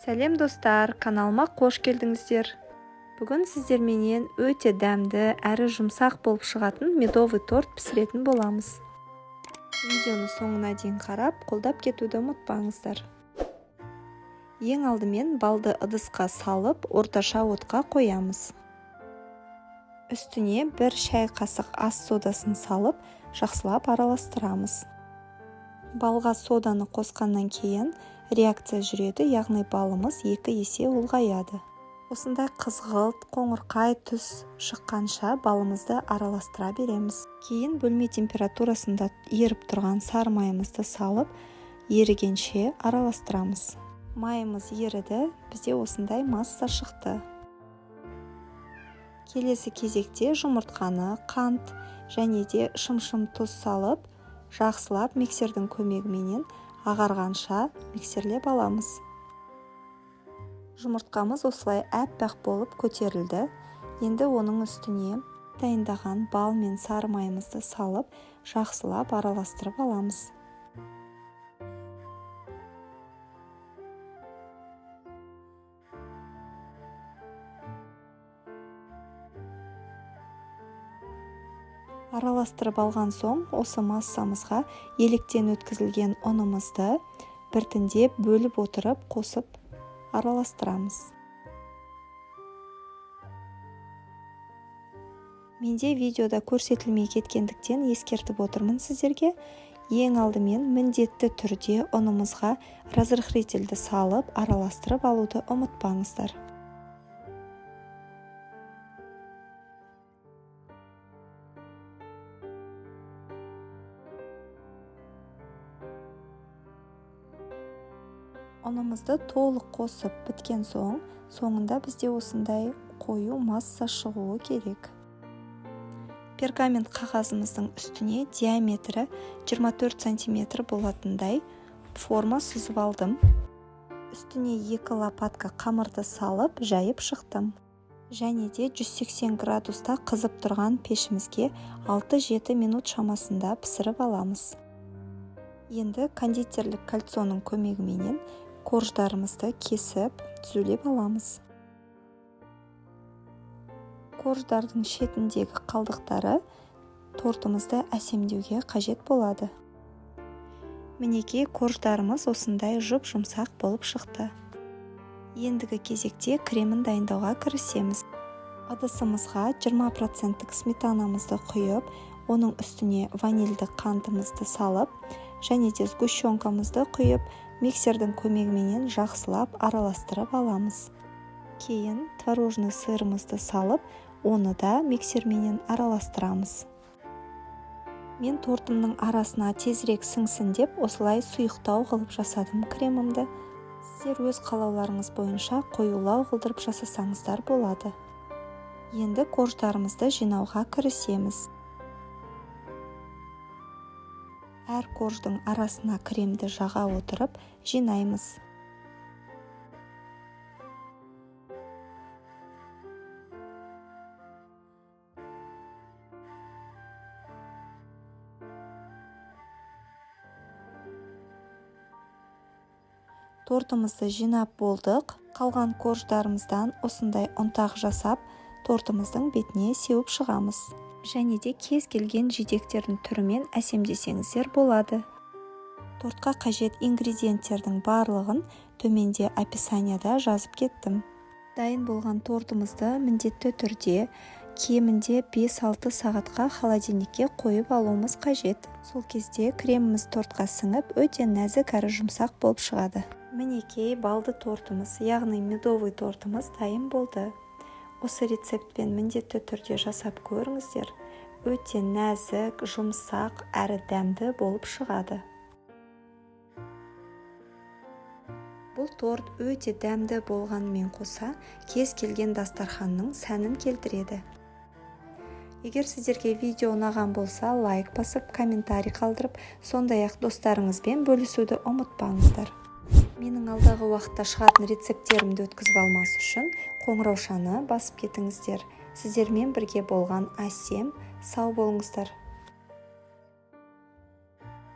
Сәлем, достар! Каналыма қош келдіңіздер! Бүгін сіздерменен өте дәмді әрі жұмсақ болып шығатын медовый торт пісіретін боламыз. Видеоны соңына дейін қарап, қолдап кетуді ұмытпаңыздар. Ең алдымен балды ыдысқа салып, орташа отқа қоямыз. Үстіне 1 шай қасық ас содасын салып, жақсылап араластырамыз. Балға соданы қосқаннан кейін реакция жүреді, яғни балымыз 2 есе ұлғаяды. Осындай қызғылт, қоңырқай түс шыққанша балымызды араластыра береміз. Кейін бөлме температурасында еріп тұрған сары майымызды салып, ерігенше араластырамыз. Майымыз еріді, бізде осындай масса шықты. Келесі кезекте жұмыртқаны, қант және де шымшым тұз салып, жақсылап миксердің көмегіменен ағарғанша миксерлеп аламыз. Жұмыртқамыз осылай әппақ болып көтерілді. Енді оның үстіне дайындаған бал мен сары майымызды салып, жақсылап араластырып аламыз. Араластырып алған соң, осы массамызға електен өткізілген ұнымызды біртіндеп бөліп отырып қосып араластырамыз. Менде видеода көрсетілмей кеткендіктен ескертіп отырмын сіздерге. Ең алдымен міндетті түрде ұнымызға разрыхлительді салып, араластырып алуды ұмытпаңыздар. Ұнымызды толық қосып біткен соң, соңында бізде осындай қою масса шығуы керек. Пергамент қағазымыздың үстіне диаметрі 24 сантиметр болатындай форма сызып алдым. Үстіне 2 лопатка қамырды салып, жайып шықтым. Және де 180 градуста қызып тұрған пешімізге 6-7 минут шамасында пісіріп аламыз. Енді кондитерлік кольцоның көмегіменен корждарымызды кесіп, түзулеп аламыз. Корждардың шетіндегі қалдықтары тортымызды әсемдеуге қажет болады. Мінекей, корждарымыз осындай жұп-жұмсақ болып шықты. Ендігі кезекте кремін дайындауға кірісеміз. Ыдысымызға 20% сметанамызды құйып, оның үстіне ванильді қантымызды салып, және де сгущенкамызды құйып, миксердің көмегіменен жақсылап араластырып аламыз. Кейін творожный сырымызды салып, оны да миксерменен араластырамыз. Мен тортымның арасына тезірек сіңсін деп осылай сұйықтау қылып жасадым кремімді. Сіздер өз қалауларыңыз бойынша қоюлау қылдырып жасасаңыздар болады. Енді корждарымызды жинауға кірісеміз. Әр корждың арасына кремді жаға отырып жинаймыз. Тортымызды жинап болдық. Қалған корждарымыздан осындай ұнтақ жасап, тортымыздың бетіне сеуіп шығамыз. Және де кез келген жидектердің түрімен әсемдесеңіздер болады. Тортқа қажет ингредиенттердің барлығын төменде описанияда жазып кеттім. Дайын болған тортымызды міндетті түрде кемінде 5-6 сағатқа холодильникке қойып алуымыз қажет. Сол кезде креміміз тортқа сіңіп, өте нәзік әрі жұмсақ болып шығады. Мінекей, балды тортымыз, яғни медовый тортымыз дайын болды. Осы рецептпен міндетті түрде жасап көріңіздер. Өте нәзік, жұмсақ әрі дәмді болып шығады. Бұл торт өте дәмді болғанымен қоса, кез келген дастарханның сәнін келтіреді. Егер сіздерге видео ұнаған болса, лайк басып, комментарий қалдырып, сондай-ақ достарыңызбен бөлісуді ұмытпаңыздар. Менің алдағы уақытта шығатын рецепттерімді өткізіп алмас үшін қоңыраушаны басып кетіңіздер. Сіздермен бірге болған Әсем, сау болыңыздар.